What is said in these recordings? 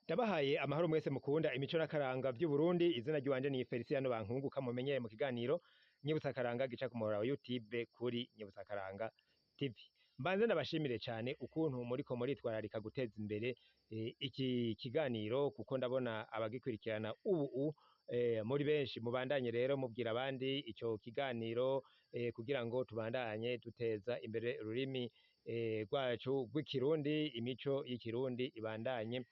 Ndabahaye amahoro mwese mukunda imico n'akaranga vy'Uburundi. Izina ry'iwanje ni Feliciano Bankunguka, mumenyere mu kiganiro Nyibutsa Akaranga gica ku muhora wa YouTube kuri Nyibutsa Akaranga TV. Mbanze ndabashimire cane ukuntu muriko muritwararika guteza imbere iki kiganiro, kuko ndabona abagikurikirana ubu muri benshi. Mubandanye rero mubwira abandi ico kiganiro kugira ngo tubandanye duteza imbere ururimi rwacu rw'ikirundi, imico y'ikirundi ibandanye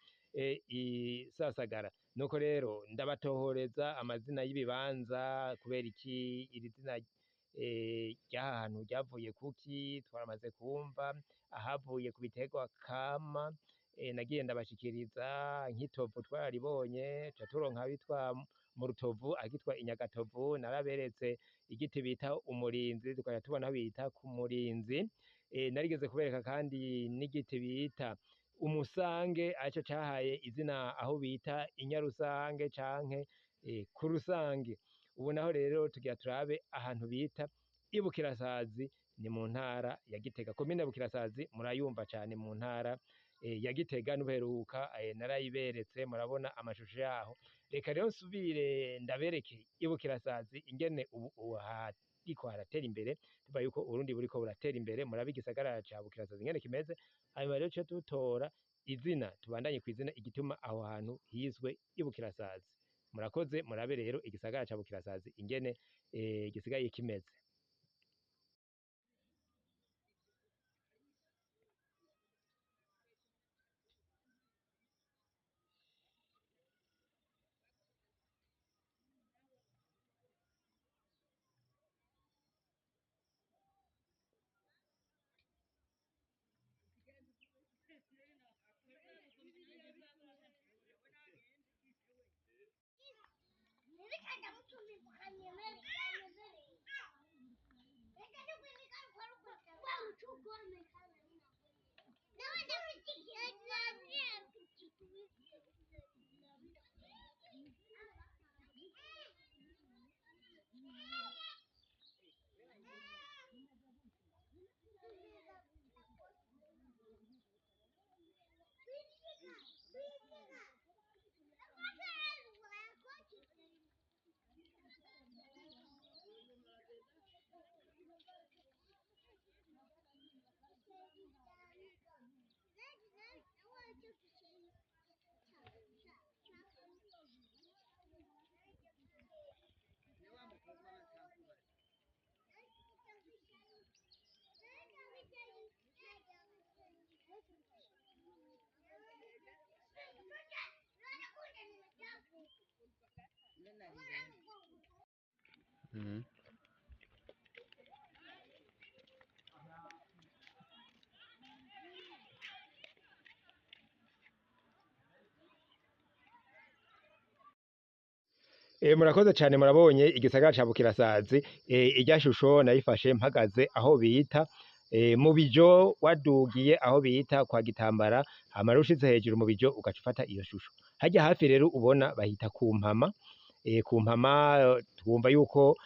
isasagara. Nuko rero ndabatohoreza amazina y'ibibanza, kubera iki iri zina ry'aha hantu ryavuye kuki, twaramaze kumva ahavuye ku biterwa kama. Nagiye ndabashikiriza nk'itovu twararibonye, tuca turonka abitwa mu Rutovu, ahitwa Inyagatovu. Naraberetse igiti bita umurinzi, tukaja tubona aho bita ku murinzi. Narigeze kubereka kandi n'igiti bita umusange, arico cahaye izina aho bita Inyarusange canke ku Rusange. Ubu naho rero tugira turabe ahantu bita Ibukirasazi, ni mu ntara ya Gitega, komine Bukirasazi murayumva cane mu ntara ya Gitega. N'ubuheruka narayiberetse, murabona amashusho yaho. Reka rero nsubire ndabereke Ibukirasazi ingene ubu hariko haratera imbere, tuva yuko Uburundi buriko buratera imbere. Murabe igisagara ca Bukirasazi ingene kimeze. Hanyuma rero tuce dutora izina, tubandanye kw'izina igituma aho hantu hiswe Ibukirasazi. Murakoze, murabe rero igisagara ca Bukirasazi ingene gisigaye kimeze. Murakoze cane, murabonye igisagara ca Bukirasazi. Irya shusho nayifashe mpagaze aho bita mu Bijo, wadugiye aho bita kwa Gitambara, hama rero ushitse hejuru mu Bijo ugaca ufata iyo shusho. Harya hafi rero ubona bahita ku Mpama. Ku Mpama twumva yuko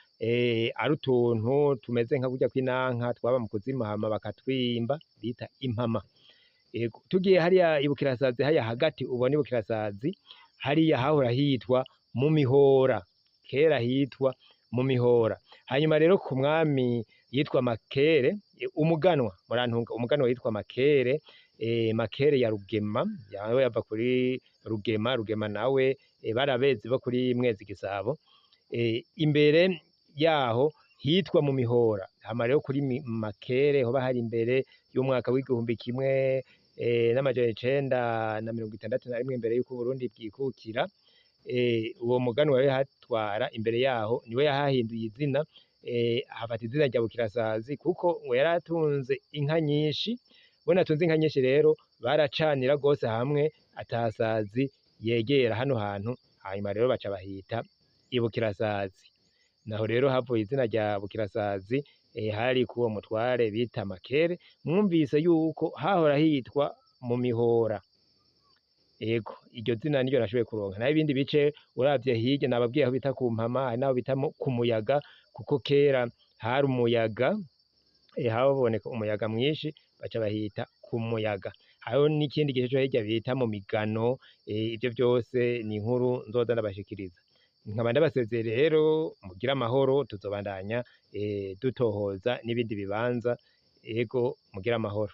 ari utuntu tumeze nka kurya kw'inanka twaba mu kuzimu, hama bakatwimba, bita impama. Ego, tugiye hariya Ibukirasazi, hariya hagati ubona Ibukirasazi, hariya hahora hitwa mu Mihora, kera hitwa mu Mihora. Hanyuma rero ku mwami yitwa Makere, umuganwa, murantunga, umuganwa yitwa Makere, Makere ya Rugema, yawe yava kuri Rugema, Rugema nawe barabezi bo kuri Mwezi Gisabo. Imbere yaho hitwa mu Mihora. Hama rero kuri Makere hoba hari imbere y'umwaka w'1961, imbere y'uko Uburundi bwikukira. Uwo muganwa rero hatwara imbere yaho niwe yahahinduye izina, ahafata izina rya Bukirasazi kuko ngo yaratunze inka nyinshi. Bona atunze inka nyinshi rero baracanira gose hamwe atasazi yegera hano hantu, hanyuma rero baca bahita Ibukirasazi. Naho rero havuye izina rya Bukirasazi, hari kuwo mutware bita Makere. Mwumvise yuko hahora hitwa mu Mihora. Ego, iryo zina niryo nashoboye kuronka. Naho ibindi bice uravye hirya nababwiye aho bita ku Mpama, hari naho bita ku Muyaga, kuko kera hari umuyaga, haboneka umuyaga mwinshi, baca bahita ku Muyaga. Hariho n'ikindi gice co hirya bita mu Migano, ivyo vyose ni inkuru nzoza ndabashikiriza. Nkaba ndabasezeye rero, mugire amahoro, tuzobandanya dutohoza n'ibindi bibanza, ego mugire amahoro.